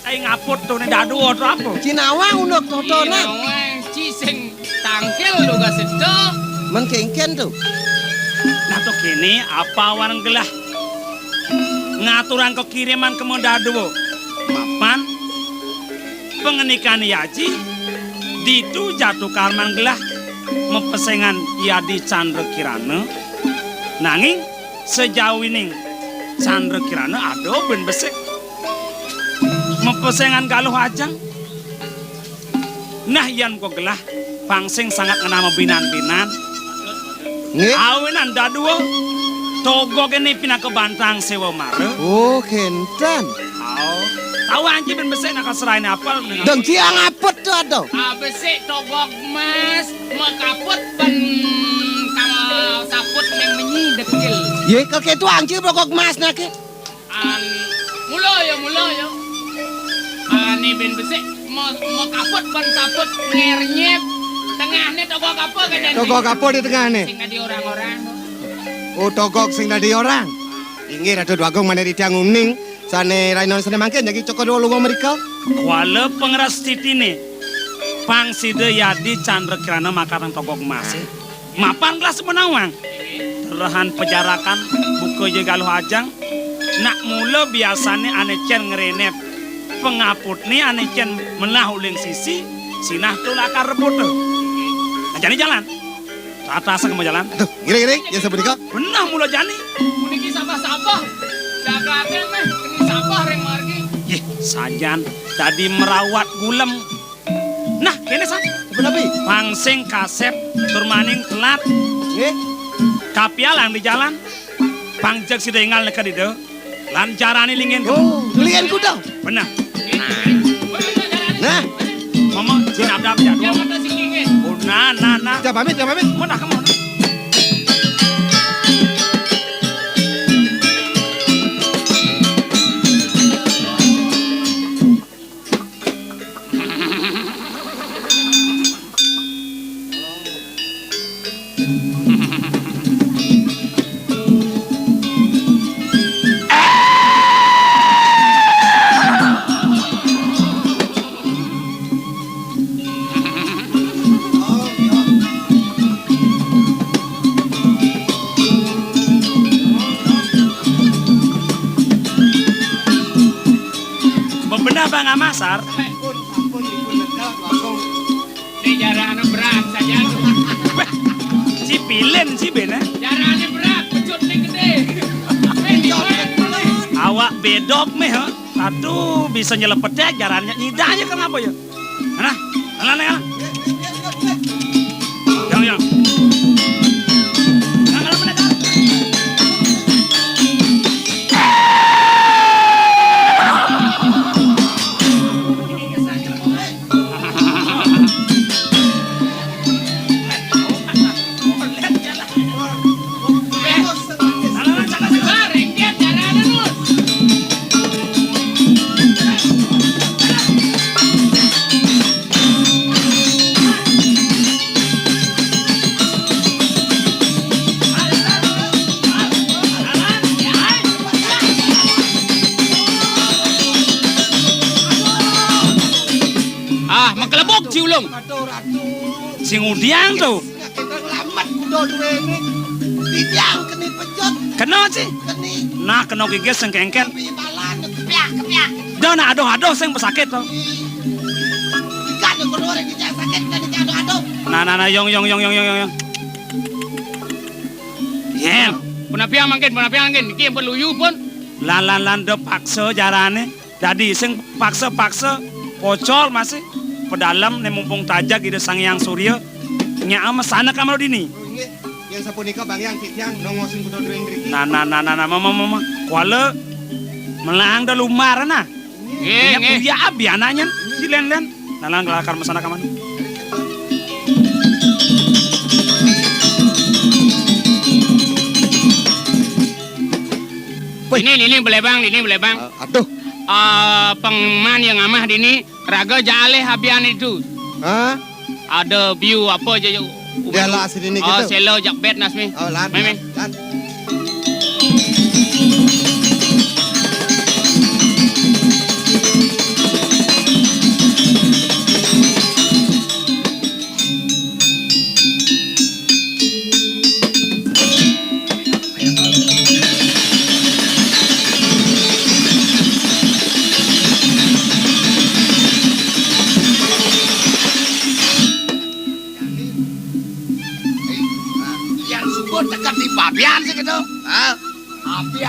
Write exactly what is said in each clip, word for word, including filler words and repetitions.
Ai ngaput to né dadua to apa? Ci nawang unduk totona. Ci nawang, ci sing tangkil to ka sedo. Men kénkén to. Nah to kéné apa awanan gelah ngaturang kekiriman kema dadua. Mapan pangandikan Aji, ditu Jatu Karman gelah mapesengan Adi Candra Kirana. Nanging sajawining Candra Kirana ada bén besik. Mapesengan Galuh Ajeng. Nah, yan ko gelah pang sing sanget ngenah mabinan-binan. Nggih. Awinan dadua togog éné pinaka bantang séwa mara. Oh, kénten. Au. Tau anci bén besik nak kasrahina apal. Dong ciang apet to ada. Ah, besik togog mas, makaput bén kama saput mé menyi dekil. Yé, kal kéto anci togog mas naké. An, mula ya, mula ya. Ané bén besik, ma-, makaput bén saput ngernyep. Tengahné togog apa kadén? Togog apa di tengahné? Sing dadi orang-orang. Oh, togog sing dadi orang. Inggih, Ratu Dwagung, manéh titiang uning, sané rahinané sané mangkin jagi cokor dua lunga mrika. Kuala pangrastitiné. Pang sida Adi Candra Kirana makatang togog emasé. Mapan gelah semenawang. Terehan pajarakan, buka ja Galuh Ajeng. Nak mula biasané ané cén ngrénét. Pangaputné ané cén melah uling sisi, sinah to lakar rebuta. Nah, jani jalan. Tata sing mau jalan. Aduh, ngiring, ngiring, ya sapunika. Beneh mula jani. Puniki sabah-sabah. Jagaté méh keni sabah ring margi. Yéh, sajan dadi merawat gulem. Nah, kéné, San. Sapunapi? Pang sing kasép tur maning telat. Nggih. Kapialang di jalan. Pang jeg sida énggal neked Ida. Lan jarané lingin. Oh, lingin kuda. Beneh. Nah. Mama, jinabdab jadwal. Oh, nah, nah, nah. Dah pamit, dah pamit. Mun dah kemana? Bebenah Bang Amasar. Sampun, sampun, dipun lega, Bagong. Né jarané berat saja. Wah, si pilin si béné. Jarané berat, pecutné gedé. Éh, liwat. Awak bédog méh, ha? Aduh, bisa nyelepeté jarané nyidahnya kenapa ya? Nah, alah, alah, alah. Yang, yang. Yang, alah, mana, Kak? Ah, makelebuk si ulung. Sing udiang to. Ngelamet kuda duwéné. Titiang keni pecut. Kena sih. Keni. Nah, kena gigis sing kéngkén. Tapi balan, kepiak, kepiak. Dah, nak aduh-aduh sing pesakit to. Ikan yang kudu orang dicak sakit, kan dicak aduh-aduh. Nah, nah, nah, yong, yong, yong, yong, yong, yong. Yén. Penapiang mangkin, penapiang mangkin, iki ampun luyu pun. Lan, lan, lan, da paksa jarané. Dadi sing paksa-paksa pocol masih pedalem né mumpung tajeg Ida Sang Hyang Surya nyaé mesana kamar dini. Oh, inggih. Yén sapunika Bang Hyang titiang nongosing kuda duwing mriki. Nah, nah, nah, nah, nah, mama, mama. Kuala melang da lumbar nah. Inggih, inggih. Kuya abi anaknya si Len-Len. Nah, lan lakar mesana kamar. Woi. Ini, ini belebang, ini belebang. Ah, aduh. Ah, pengman yang amah dini, raga jaleh abian itu. Hah? Ada biu apa aja, yuk. Dia lah sini ni. Oh, gitu. Selo jak bet nas mi. Oh, lan, Mai, mai. Lan.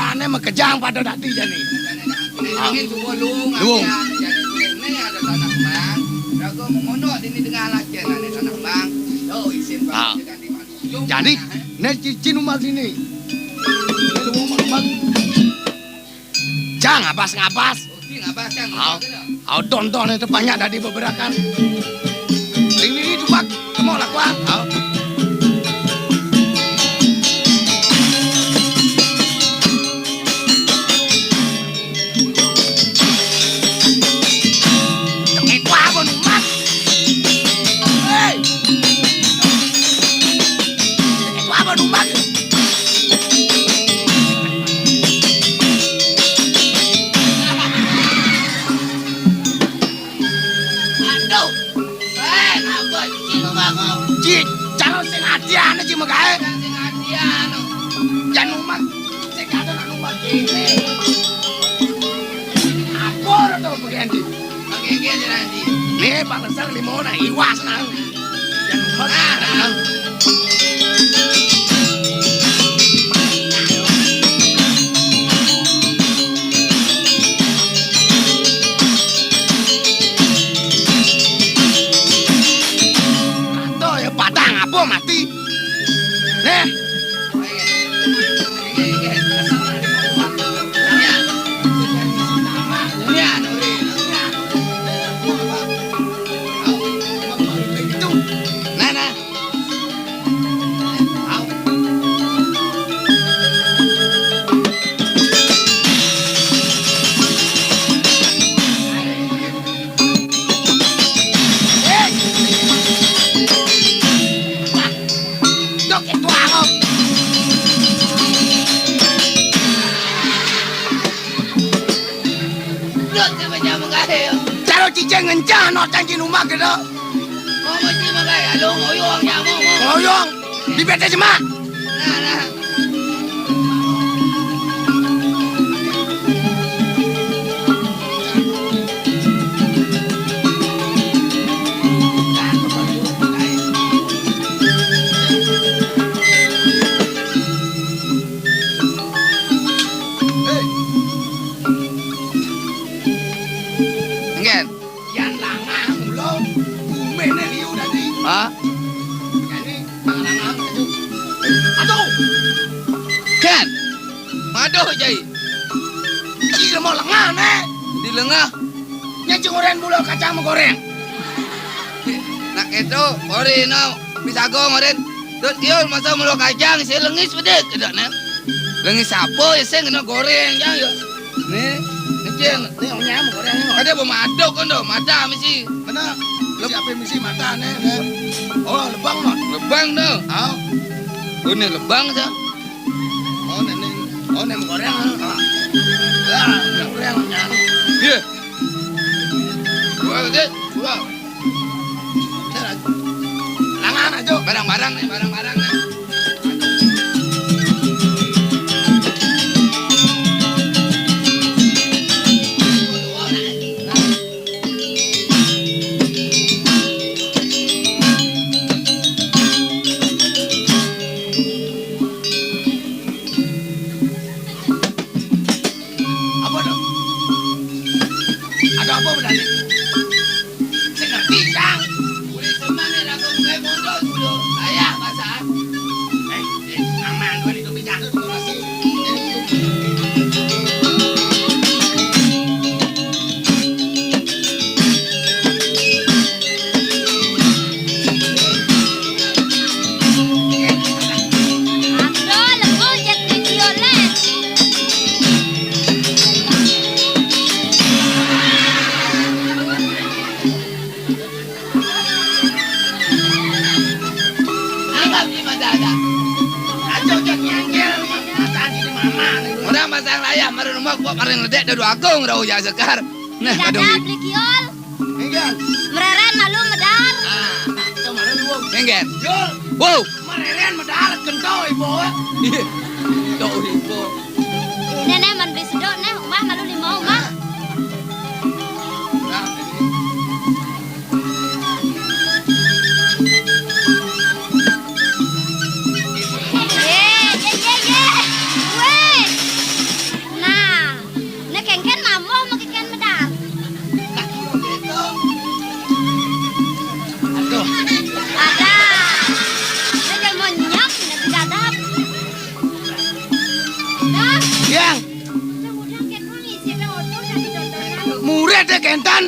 Ane makejang pada dadi jani. Angin subuh luung, luung. Jani kulit ni ada tanah bang. Raga mengondok di ni tengah lacan ane tanah bang. Tu isin bang. Ah. Jadi, ne cicing umat sini. Ne luung umat. Jang ngabas-ngabas. Au, au, don-don itu banyak dadi beberakan. Ini, ini, tubak, kemo lakuan. Au. Itu apa, Numan? Hei! Itu apa, Numan? Aduh. Eh, ngapa cicing lu, Bang? Ci, cara sing atian aja magae. Sing atian. Jan umat, sing kata nak umat kene. Apa tu bagian di? Bagian dia nanti. Ni bang besar lima orang iwas nang. Jan umat. Ah, ah. Aduh, ya padang apa mati? Neh. Nah, nah. Cara cicing ngencah no cangcin umak gitu. Mau mesti makai alung oyong ya, mau, mau. Oyong. Di P T Semak. Nah, nah. Hei. Engken. Yan langah mula, umehne liu dadi. Ha? Jani, langah-langah maju. Aduh! Ken! Maduh, Jai. Ih, lemah lengah, ne. Di lengah. Nya cing oren mula kacang megoreng. Nak keto, ori no, pisago ngoren. Tut kiul masa mula kacang, si lengis bedik, kedak ne. Lengis apa, ya, sing kena goreng, ya, ya. Ni, ni, Cing. Ni, onyam goreng, ni. Ada bermadok, kan, dah, mata mesti. Mana? Leb- Siapa mesti mata, ni, ni? Oh, lebang, no. Lebang, no. Ah. Oh, ni lebang, sah. Oh, ni, ni. Oh, ni goreng, ah. Ah, goreng, ya. Ya. Dua, Cing. Dua. Langan aja. Barang-barang nih, barang-barang nih. Apa tu? Ada apa bedani? Sing ngerti, Cang. Ulih seman ni lagu mukai mondok dulu. Ayah, pasal. Eh, eh, aman, kau ni tu bijak tu, tu masih. Orang pasang layar, mari rumah, kok mari ngedek, dadu agung, rau ya sekar. Nah, dadu. Beli kiol. Enggan. Mereren malu medar. Ah, tak, tak malu, Wong. Enggan. Jul. Wow. Mereren medar kento ibu. Iya. Kento ibu. Nenek man beli sedok, neh, umah malu lima umah. Nah, ini. Ye, ye, ye, ye. Weh. Ada kenten.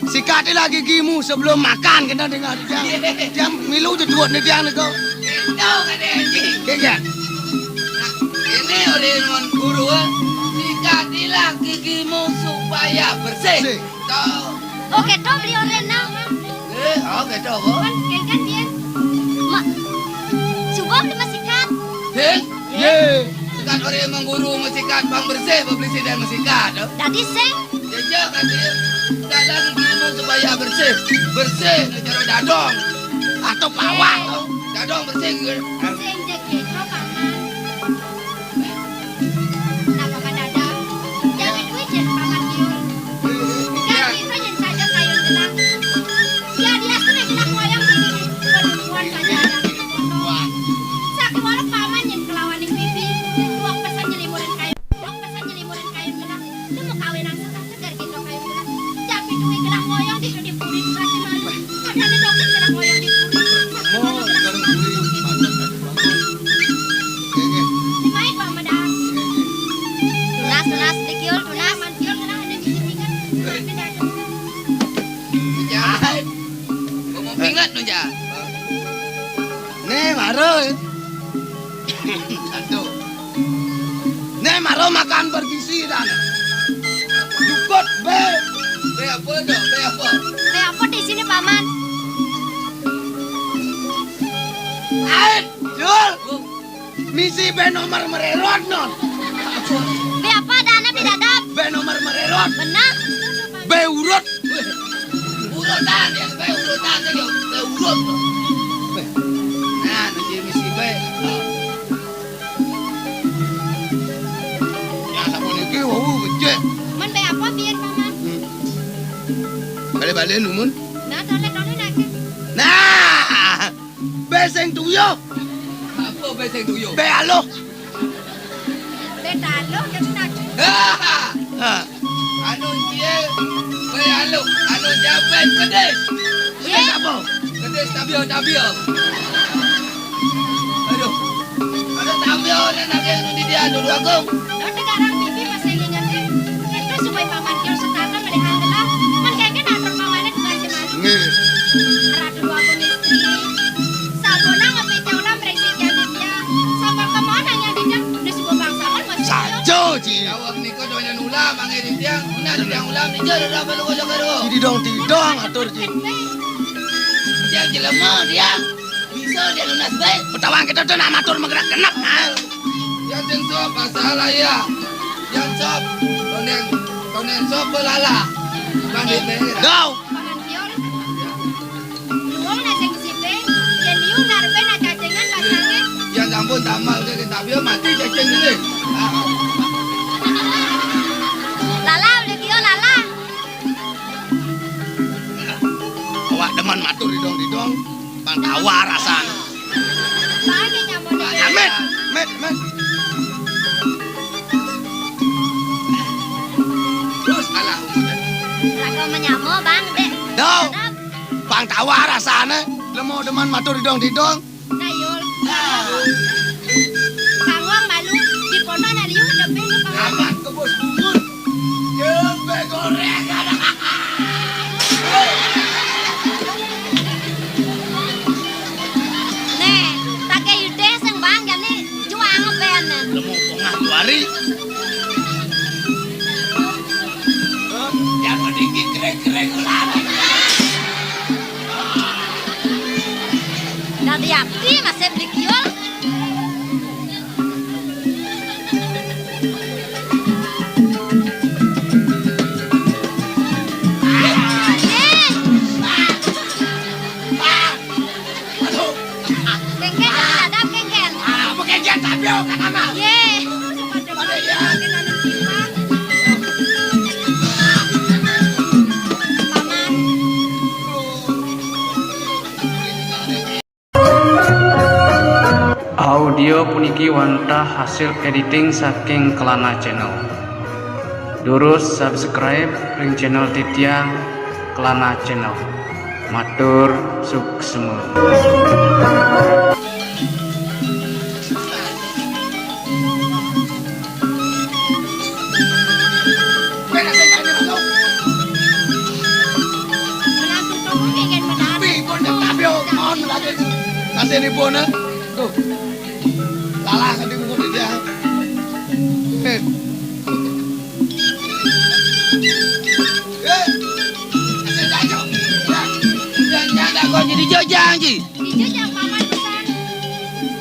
Sikatilah gigimu sebelum makan, kenten dengar tiang. Tiang milu jeduot ni tiang niko. Kenten kata Haji. Keket. Ini oleh Nuan Guru, eh. Sikatilah gigimu supaya bersih. Bersih. Toh. Oh, keto beli orang nah. Eh, oh, keto, oh. Kan, kan, kan, dia. Mak, coba beli masikat. Eh? Ye. Sikat orang mengguru masikat, bang bersih, beli sidang masikat, oh. Tadi sing. Jejak, kan, dia. Dalam ilmu supaya bersih. Bersih, cara dadong. Atau pawak, oh. Dadong bersih, gitu. Sing, jek, jek, coba, man. Napa mendadak? Jadi duit jen Paman Tiul. Jadi saja kayun gelang. Jadi aku nak gelang wayang ini. Perempuan saja ada. Sakit walau Paman jen kelawan yang pipi. Dua pesan nyelimurin kayun. Dua pesan nyelimurin kayun gelang. Itu mau kawinan sekarang. Segar gitu kayak bilang, "Tapi duit gelang moyong di, di puri, berarti malu. Karena di dokter gelang moyong di puri." Oh, gelang puri. Pantas satu bangun. Oke, oke. Dimain, Pak Medang. Oke, oke. Tunas, tunas, Bli Kiul, tunas. Paman Kiul, gelang ada biji tinggal. Nanti dah ada. Jahat. Ngomong pingat nu, jahat. Nih, baru. Aduh. Nih, maro makan bergizi dan jukut be. Be apa tu? Be apa? Be apa di sini, Paman? Ain, Jul. Misi be nomor mererot non. Be apa ada anak di dadap? Be nomor mererot. Benar. Be urut. Urutan dia, be urutan dia, be urut. Nah, nanti misi be. Ya, sapuniki wau becik. Men be apa biyen, Paman? Hmm. Balik-balik numun. Nah, tolek dulu nak. Nah, be sing tuyuh. Apa be sing tuyuh? Be aluh. Be taluh, dia nak. Ha. Anu cie, be aluh, anu jaben kedis. Kedis apa? Kedis tabia-tabia. Aduh. Ada tabia orang nak yang di dia dulu aku. Lo sekarang bibi masih ingetin. Itu supaya Paman Kiul Sutata melihat gelah. Men kayaknya nak terpamane juga si malu. Nggih. Ratu dua pun istri. Sabona ngopi caulah merengsi jadi dia. Sama kemana yang dijak? Udah sebuah bangsa kan masih. Saja, Ci. Jawab nika doyan ulam, angin di tiang. Nah, di tiang ulam, di jero apa lu kocok karo? Didong-didong, atur, Ci. Tiang jelema, dia. Bisa dia lunas baik. Betawang kita tu nak matur menggerak genep, ha? Yang sing sop, masalah ya. Yang sop, koneng, koneng sop belala. Bandit merah. Dau. Paman Pion. Luwung nak sing sipe, yen liu ngarepe nak cacingan pasare. Ya sampun tamal ke kitab ya mati cacing ini. Lala, udah kio lala. Awak demen matur didong-didong, bang tawar rasan. Bang, ini nyamuk. Amit, mit, mit. Terus alah. Lagu menyamuk, Bang, dek. Dong. Tetap. Bang tawar rasane, lemo demen matur didong-didong. Nah, Yul. Bang wong malu, di pono nak liu, depe ke bang. Amat kebus bungut. Tempe goreng. Nih, take yude sing bang, jane juang ben. Lemu pengah tuari. Yang meninggi kering-kering lari. Dadi ati masih beli kiul. Aduh. Kengken, dadap kengken. Ah, apa kengken tapi oh, kan amal. Ye. Pada ya. Paman. Audio puniki wantah hasil editing saking Kelana Channel. Durus subscribe ring channel titiang, Kelana Channel. Matur suksma. Sini pun, eh. Tuh. Lalah tadi mungkin dia. Eh. Eh. Kasih jago. Ya. Ya, ya, ya, kok jadi jojang, Ji? Dijojang, Paman, pesan.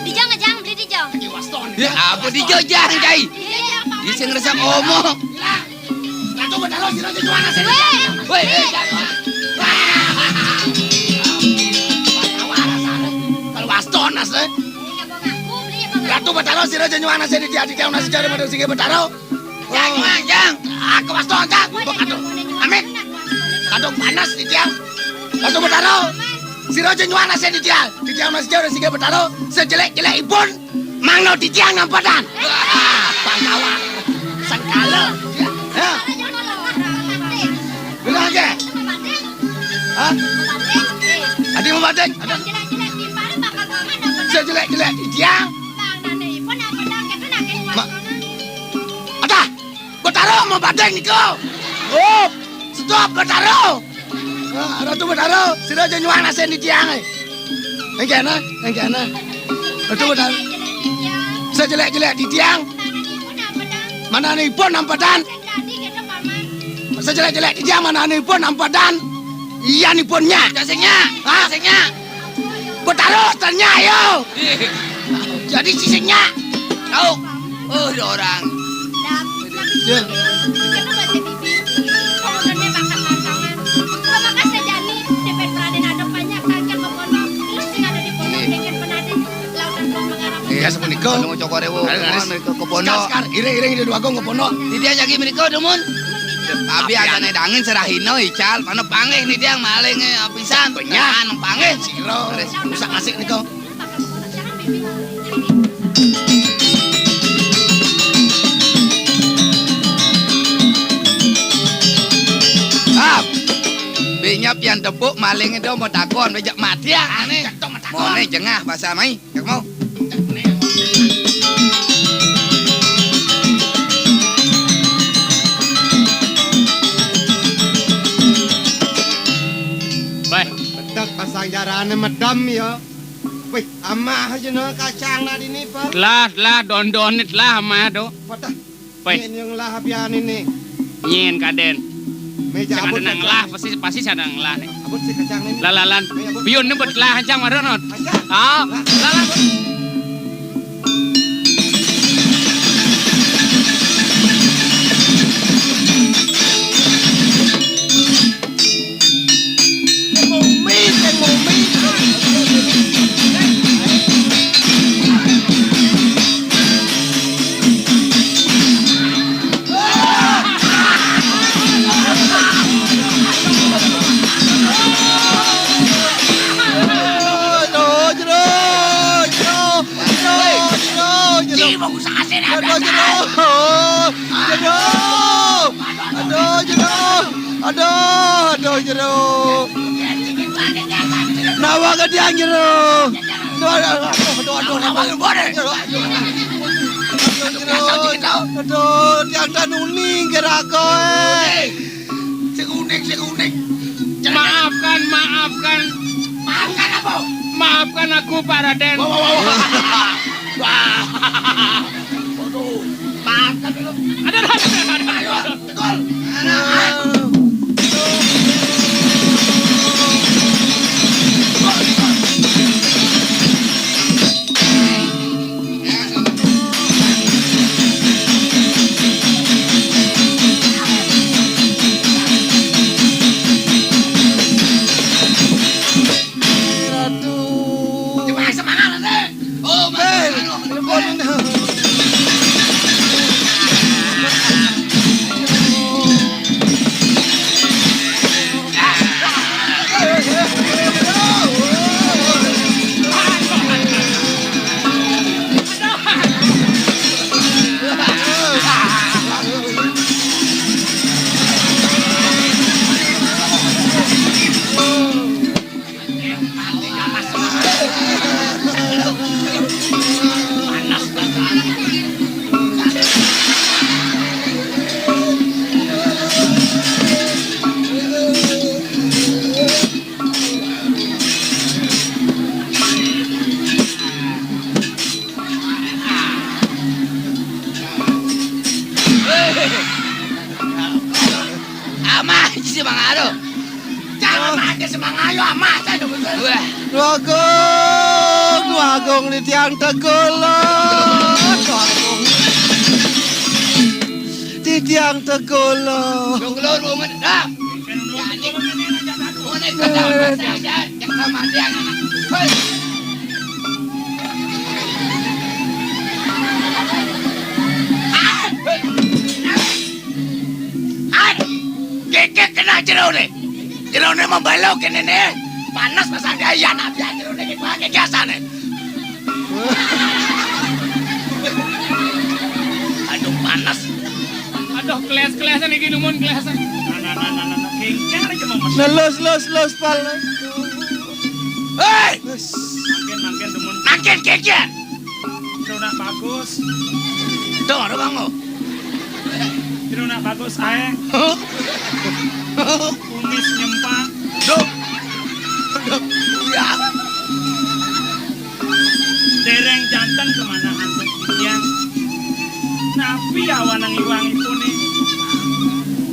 Dijang, ngejang, beli dijang. Ya, apa dijojang, Jai? Dijojang, Paman. Dia sing resep omong. Ratu Betara, sira jenengan sing. Weh. Weh, eh, jangan. Kalau waston, Mas, eh. Ratu Betara, sira jenengan sing dididik, ana sejarah model sing Betara. Jang, Jang. Aku waston, Jang. Mbok atuh. Amit. Kadung panas di tiang. Ratu Betara, sira jenengan sing dididik. Dididik ana sejarah sing Betara. Sejelek-jelekipun mangno di tiang nampedan. Wah, Bangkawan. Sengkala. Ya. Bilang aja. Hah? Adi mau batik? Ada. Sejelek-jelek di tiang. Ma-, ada. Betara mau batik niku. Oh, stop Betara. Ah, Ratu Betara, sira aja nyuwun asin di tiang, eh. Ning kene, ning kene. Ratu Betara. Sejelek-jelek di tiang. Mananipun nampedan? Sejelek-jelek di tiang mananipun nampedan? Iyanipun nyak. Sing nyak. Hah? Sing nyak. Betara tanya yo. Jadi sing nyak. Tahu. Oh, ada orang. Ya. Iya, semenika. Anu, cokor ewu. Anu, anu, ke, ke pondok. Sekar, sekar. Iring, iring, di dua ke pondok. Di dia jagi menika, Dumun. Tapi agak dangin serahino, ical. Mana panggih nih dia maling, eh, pisan. Benyah. Jangan panggih. Siro. Rusak asik nih kau. Ah, binya pian tepuk maling itu mau takon, bejak mati ya, aneh. Mau nih jengah bahasa mai, cek mau. Baik. Betek pasang jarane medem ya. Wih, amah aja no kacang nak dini, Pak. Telah, telah, don-don ni telah amah tu. Patah. Wih. Ini yang lah bian ini. Nyen kaden. Meja. Sing abut ada nang lah, pasti, pasti ada nang lah ni. Abut si kacang ini. Lalalan. Ayo, abut. Biun ni buat lah, hancang marah not. Hancang. Ah, lah. Lalan. Jero, jero, jero, jero. Jero, jero. Aduh, jero. Jero. Aduh, jero. Aduh, aduh, jero. Nawa ke tiang jero. Aduh, aduh, aduh, aduh, aduh, aduh. Jero. Aduh, jero. Aduh, tiang tan uning kira kowe. Sing unik, sing unik. Maafkan, maafkan. Maafkan apa? Maafkan aku, Pak Raden. Wah, wah, wah, wah. Wah. Waduh, maafkan dulu. Ada, ada, ada, ada. Ayo, betul. Ayo. Ratu. Coba semangat, Ratu. Aji si Mang Aro. Jangan pakai si Mang Ayo, amat aja betul. Wah. Duh Agung, Duh Agung, titiang tegul, Duh Agung. Titiang tegul. Dong keluar rumah dah. Jadi, mau naik ke dalam, saya aja, jangan mati anak. Hei. Aduh, gigit kena jerone. Jerone membalau kene ne. Panas pasang daya nak biar jerone gitu aja biasa ne. Aduh, panas. Aduh, keles-kelesan iki, dumun, kelesan. Nah, nah, nah, nah, nah, nah. Kengkeng aja mau masuk. Nah, los, los, los, pal. Hei! Los. Mangkin, mangkin, dumun. Mangkin, kengkeng. Jero nak bagus. Dong, ada bango. Jero nak bagus, ae. Huh? Kumis nyempang. Duh. Duh. Ya. Dereng janten kemana antuk titiang. Napi awanang iwangipune?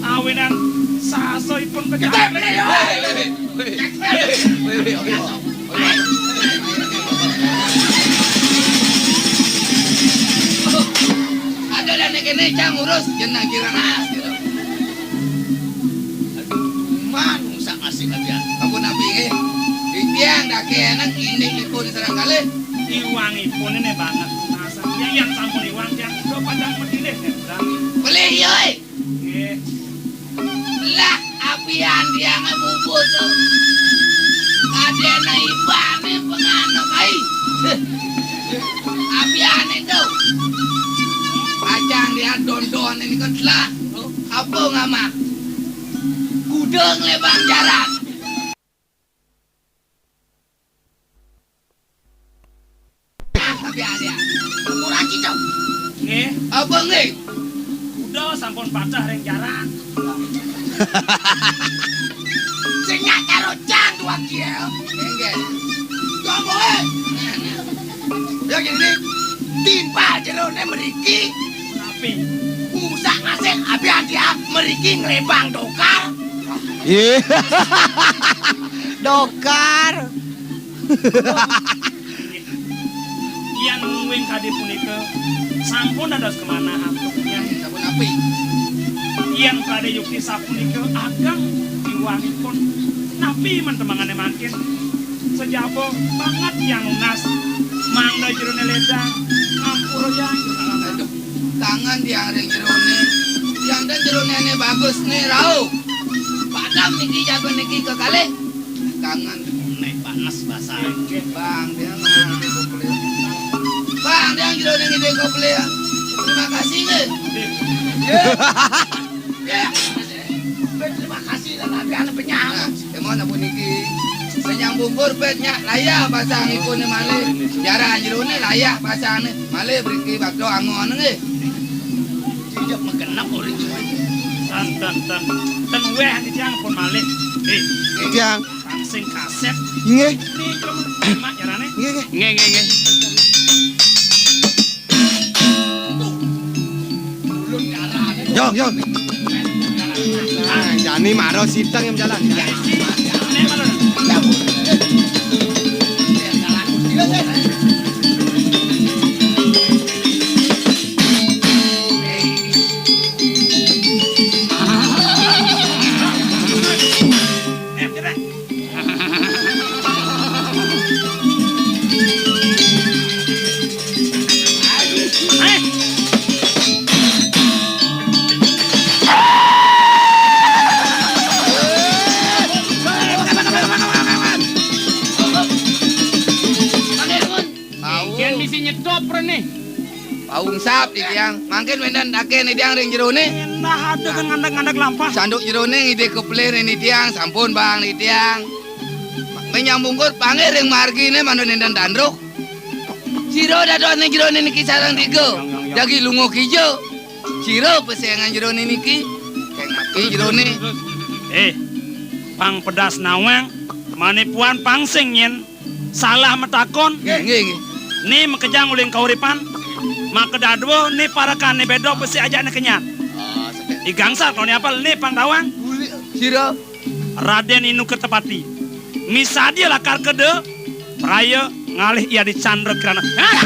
Awinan sasaipun kejawen. Ada dan kene cang urus jenang kira nas gitu. Aduh, man, usah asik aja. Ampun napi nggih. Titiang dake nang indik ipun sareng kalih. Iwangipun ini banget. Masa ya yang sampun iwang tiang udah padang medilih ya, Bang. Pelih, yoi. Nggih. Lah, apian tiang bubut tuh. Kadene ibane pengano kai. Apian itu. Pacang dia dondon ini kan telah. Apa ngama? Gudeng lebang jaran. Tapi ada. Ora cicok. Nggih. Apa nggih? Kuda sampun patah ring jaran. Sing nyak karo jang tuwak dia. Nggih. Coba, eh. Ya gini, timpal jerone mriki. Napi? Usah ngasih abi dia mriki ngrembang dokar. Iya. Dokar. Yen mungguing kadi punika sampun dados kemanah antuk tiyang. Sampun napi? Yen kadi yukti sapunika ageng iwangipun. Napi mentemangane mangkin? Sejaba banget tiyang nunas mangda jerone ledang ngampura ya. Aduh, kangen tiyang ring jerone. Tiyang ten jerone ane bagus ne rauh. Padam niki jago niki kekalih. Kangen nek panas basah. Bang, dia mah. Bang, dia jero ning ide koplé ya. Terima kasih nggih. Ya. Ya. Terima kasih lah tapi ana penyang. Emon apa niki? Penyang bungkur pet nyak layah pasang ikune malih. Jaran jerone layah pasang malih mriki bakdo angon nggih. Tidak menggenap orang. Ten, ten, ten. Ten weh ati tiang pun malih. Eh, tiang. Sing kaset. Nggih. Ini cuma mak jarane. Nggih, nggih. Nggih, nggih, nggih. Yo, yo. Nah, jani maro siteng yang jalan. Nek malu. Yen misi nyetop rene. Paungsap di tiang. Mangkin wénten akeh ni tiang ring jerone. Endah ada kan ngandak-ngandak lampah. Sanduk jerone ngidih kepelir ni tiang, sampun bang ni tiang. Menyambungkur panggih ring margine manut nenten tanduk. Sira dados ning jerone niki sareng tiga. Jagi lunga kija. Sira pesengan jerone niki. Keng mati jerone. Eh, pang pedas nawang, manipuan pang sing nyen. Salah matakon. Nggih, nggih, nggih. Ni makejang uling kauripan. Makadadua ni parekan ni beda besi ajak ni kenyat. Ah, sedek. I gangsal kalau ni apal ni pang tawang. Uli. Sira Raden Inu Kertapati. Misadia lakar keda, praya ngalih I Adi Candra Kirana. Hah?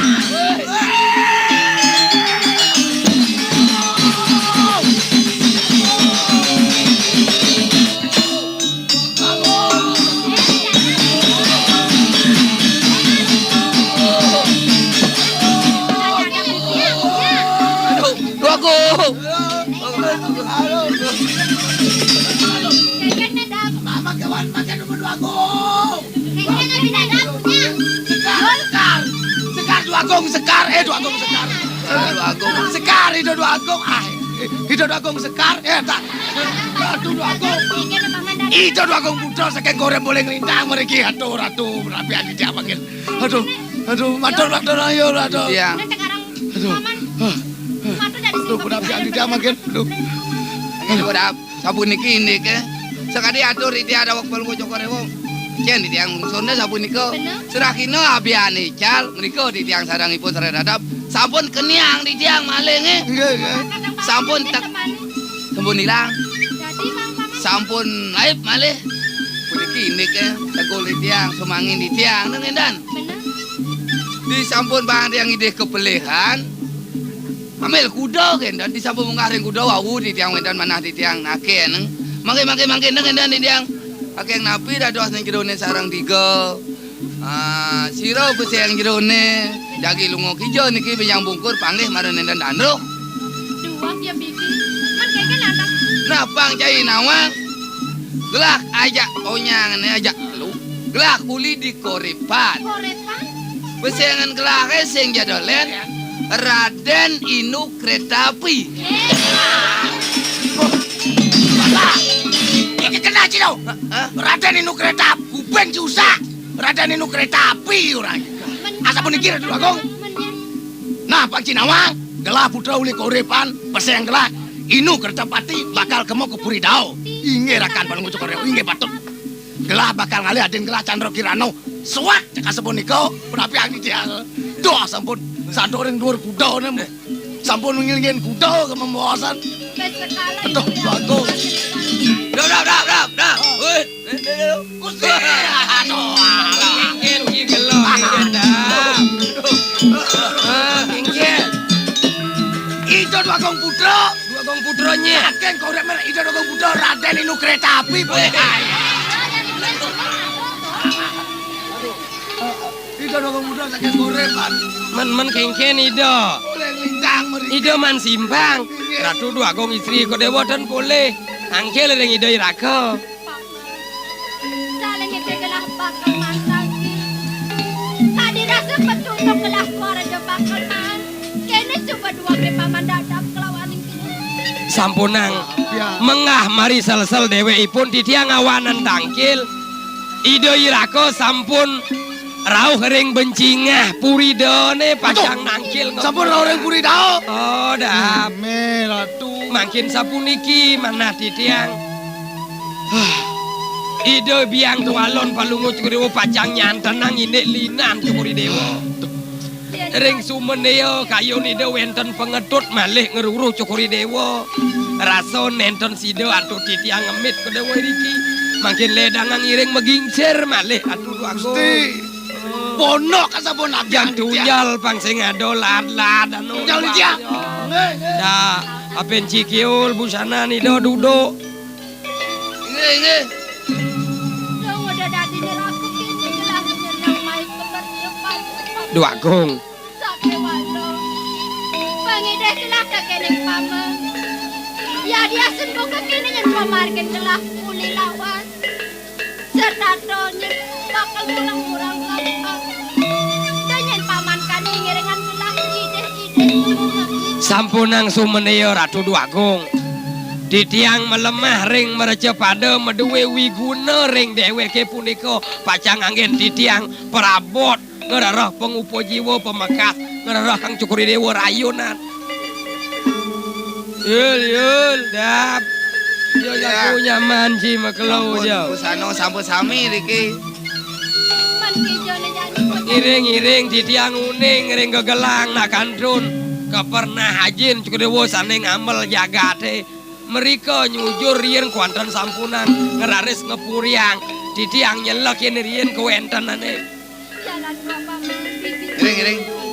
Aduh, Dwagung. Sekar, sekar. Sekar, Dwagung, sekar. Eh, Dwagung, sekar. Dwagung. Sekar, Ida Dwagung. Ah, Ida Dwagung sekar. Eh, tak. Ratu Dwagung. Ida Dwagung Putra saking Korep Boleh Nglintang mriki. Aduh, Ratu, rapi ati dia makin. Aduh, aduh, matur, matur, ayo, Ratu. Iya. Aduh. Ah, ah. Aduh, rapi ati dia makin. Aduh. Ayo, Dap. Sapuniki niki. Sakadi atur titiang daweg Palungguh Cokor Dewa. Jen titiang lungsurnda sapunika. Bener. Serahina abian ical, menika titiang sareng ipun sareng dadap. Sampun keniang titiang malih nggih. Nggih, nggih. Sampun tek-, sampun ilang. Dadi, Mang Paman. Sampun laib malih. Puniki niki tegul titiang, sumangin titiang, neng endan. Bener. Disampun bang tiang idih kepelihan. Ambil kuda, kénten, disampun munggah ring kuda wau, titiang wénten manah titiang nakén. Mangké, mangké, mangké, nang kénten titiang. Saking napi dados ning jeroné sareng tiga. Ah, sira beseng jeroné, jagi lunga kija niki benjang bungkur panggih marang nénten danuh. Duh, ya bibi. Man kéngkén lantas. Napang cai nawang. Gelah ajak onyang né ajak lu. Gelah kuli di korepan. Korepan? Pesengan gelahe sing ja dolen, Raden Inu Kereta Api. Iki kena, Cino. Hah? Raden Inu Kereta Api, kuping ci usak. Raden Inu Kereta Api orang. Asapuniki, Ratu Agung. Nah, Pak Cinawang, gelah putra uli korepan, peseng gelah Inu Kertapati bakal kemo ke Puri Dao. Inggih rakan Palungguh Cokor Dewa, inggih patut. Gelah bakal ngalih adin gelah Candra Kirana. Suwat cekak sapunika, punapi angin tiang. Duh, sampun santuk ring dhuwur kuda nem. Sampun ngilingin kuda kemembosan. Aduh, bagus. Dap, dap, dap, dap, dap. Wih, eh, eh, eh. Gusti. Aduh, alah. Kengken ki gelo, kengken, dap. Ah, kengken. Ida Dwagung Putra. Dwagung Putra, nyeh. Saking korep mer Ida Dwagung Putra, Raden Inu Kereta Api, boleh. Wih. Ida Dwagung Putra saking korepan. Men, men kengken Ida. Boleh lintang mriki. Ida man simpang. Nggih. Ratu Dwagung Istri Kodewa ten polih. Angkil ring Ida Iraga. Paman, saling ite gelah bakal mantang ki. Tadi rasa petunjuk gelah keluarga bakal man. Kene coba dua ke paman dadap kelawan ning kene. Sampunang. Ya. Mengah mari selsel dewekipun titiang awanan tangkil. Ida Iraka sampun rauh ring bencingah puri daone pacang nangkil. Sampun rauh ring puri dao. Oh, dah. Ame, Ratu. Mangkin sapuniki manah titiang. Ida Biang Tualon Palungguh Cokor Dewa pacang nyantenang indik linan Cokor Dewa. Ring sumenea kayun Ida wenten pangetut malih ngruruh Cokor Dewa. Rasa nenten sida antuk titiang ngemit Kodewa iriki. Mangkin ledangang iring magingsir malih Atu Dwagung. Gusti. Pondok sampun abjang titiang. Tunjal pang sing ada lad-lad anu. Tunjal titiang. Nggih, nggih. Dah, apin cikiul busana Ida duduk. Inggih, inggih. Dong udah dadi neraka kene gelah nyeneng mai kemerdekaan. Dwagung. Sakéwala. Pangidih gelah kakening pama. Yadiasen buka kene nyen pamargin gelah uli lawas. Serta nyen bakal mulang-mulang lampah. Dan nyen paman kani ngiringan gelah idih-idih tulung. Sampunang sumenea Ratu Dwagung. Titiang malemah ring mrecapada madue wiguna ring deweke punika pacang anggen titiang prabot ngrereh pangupa jiwa pamekas ngrereh Kang Cokor Dewa rayunan. Yul, yul, dap. Yo, ya. Jago nyaman ci makelo. Sampun, ja. Busana sampun sami riki. Iring-iring titiang uning ring gegelang nak kantun. Kapernah ajin Cokor Dewa sane ngamel jagate. Mrika nyujur riyin kuanten sampunan ngraris ngepuriang. Didi ang nyelek yen riyin kuwentenane. Iring, iring.